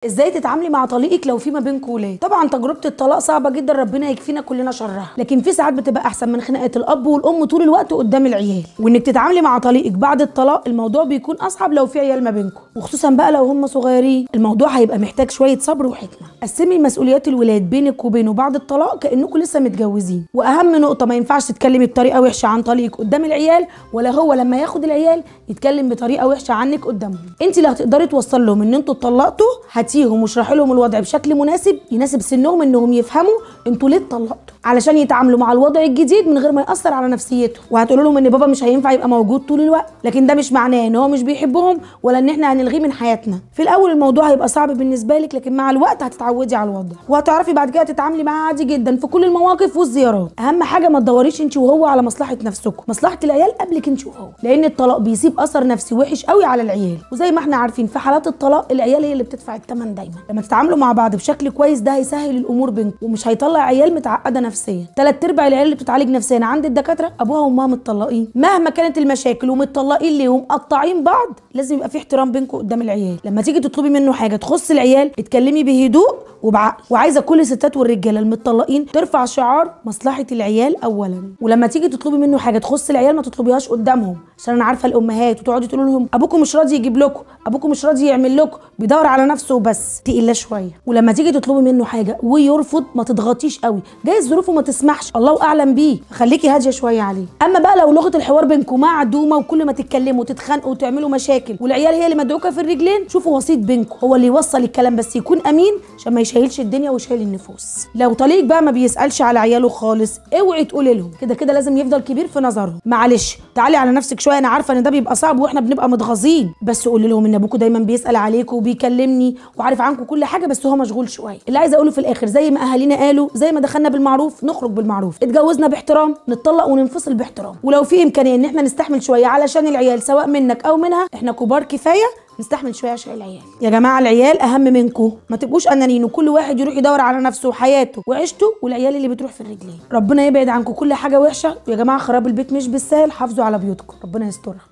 ازاي تتعاملي مع طليقك لو في ما بينكم ولاد؟ طبعا تجربه الطلاق صعبة جدا، ربنا يكفينا كلنا شرها، لكن في ساعات بتبقى احسن من خناقه الاب والام طول الوقت قدام العيال. وانك تتعاملي مع طليقك بعد الطلاق الموضوع بيكون اصعب لو في عيال ما بينكم، وخصوصا بقى لو هم صغيرين. الموضوع هيبقى محتاج شوية صبر وحكمه. قسمي مسؤوليات الولاد بينك وبينه بعد الطلاق كانكم لسه متجوزين. واهم نقطة، ما ينفعش تتكلمي بطريقة وحشة عن طليقك قدام العيال، ولا هو لما ياخد العيال يتكلم بطريقة وحشة عنك قدامهم. انت اللي هتقدري توصل لهم ان انتوا اتطلقتوا، هاتيهم واشرحي لهم الوضع بشكل مناسب يناسب سنهم، انهم يفهموا انتوا ليه اتطلقتوا علشان يتعاملوا مع الوضع الجديد من غير ما ياثر على نفسيتهم. وهتقولوا لهم ان بابا مش هينفع يبقى موجود طول الوقت، لكن ده مش معناه ان هو مش بيحبهم ولا ان احنا هنلغيه من حياتنا. في الاول الموضوع هيبقى صعب بالنسبة لك، لكن مع الوقت هتتعودي على الوضع وهتعرفي بعد كده تتعاملي معاه عادي جدا في كل المواقف والزيارات. اهم حاجة ما تدوريش انت وهو على مصلحة نفسكم، مصلحة العيال قبلك انت وهو، لان الطلاق بيسيب اثر نفسي وحش قوي على العيال. وزي ما احنا عارفين في حالات الطلاق العيال هي اللي بتدفع الثمن دايما. لما تتعاملوا مع بعض بشكل كويس ده هيسهل الامور بينكم ومش هيطلع عيال متعقده نفسيا. 3/4 العيال اللي بتتعالج نفسيا عند الدكاترة ابوها وامها متطلقين، مهما كانت المشاكل ومتطلقين ليه ومقطعين بعض، لازم يبقى في احترام بينكم قدام العيال. لما تيجي تطلبي منه حاجة تخص العيال اتكلمي بهدوء وبعقل. وعايزه كل الستات والرجاله المتطلقين ترفع شعار مصلحة العيال اولا. ولما تيجي تطلبي منه حاجة تخص العيال ما تطلبيهاش قدامهم، عشان انا عارفه الامهات وتقعدي تقول لهم ابوكم مش راضي يجيب لكم، ابوكم مش راضي يعمل لكم، بيدور على نفسه وبس. تقيلة شوية. ولما تيجي تطلبي منه حاجة ويرفض ما تضغطيش قوي، جايز ظروفه ما تسمحش، الله اعلم بيه، خليكي هادية شوية عليه. اما بقى لو لغة الحوار بينكم معدومة وكل ما تتكلموا تتخانقوا وتعملوا مشاكل والعيال هي اللي مدعوكه في الرجلين، شوفوا وسيط بينكم هو اللي يوصل الكلام، بس يكون امين عشان ما يشيلش الدنيا ويشيل النفوس. لو طليق بقى ما بيسالش على عياله خالص اوعي تقولي لهم، كده كده لازم يفضل كبير في نظرهم. معلش تعالي على نفسك شوية، انا عارفه ان ده بيبقى صعب واحنا بنبقى متغاظين، بس قولي لهم ان ابوكم دايما بيسال عليكم وبيكلمني وعارف عنكم كل حاجة، بس هو مشغول شوية. اللي عايزه اقوله في الاخر، زي ما اهالينا قالوا، زي ما دخلنا بالمعروف نخرج بالمعروف، اتجوزنا باحترام نتطلق وننفصل باحترام. ولو في امكانية ان احنا نستحمل شوية علشان العيال سواء منك او منها، احنا كبار كفاية نستحمل شوية عشان العيال. يا جماعة العيال اهم منكم، ما تبقوش انانيين وكل واحد يروح يدور على نفسه وحياته وعيشته، والعيال اللي بتروح في الرجلين. ربنا يبعد عنكم كل حاجة وحشة. ويا جماعة خراب البيت مش بالسهل، حافظوا على بيوتكم، ربنا يسترها.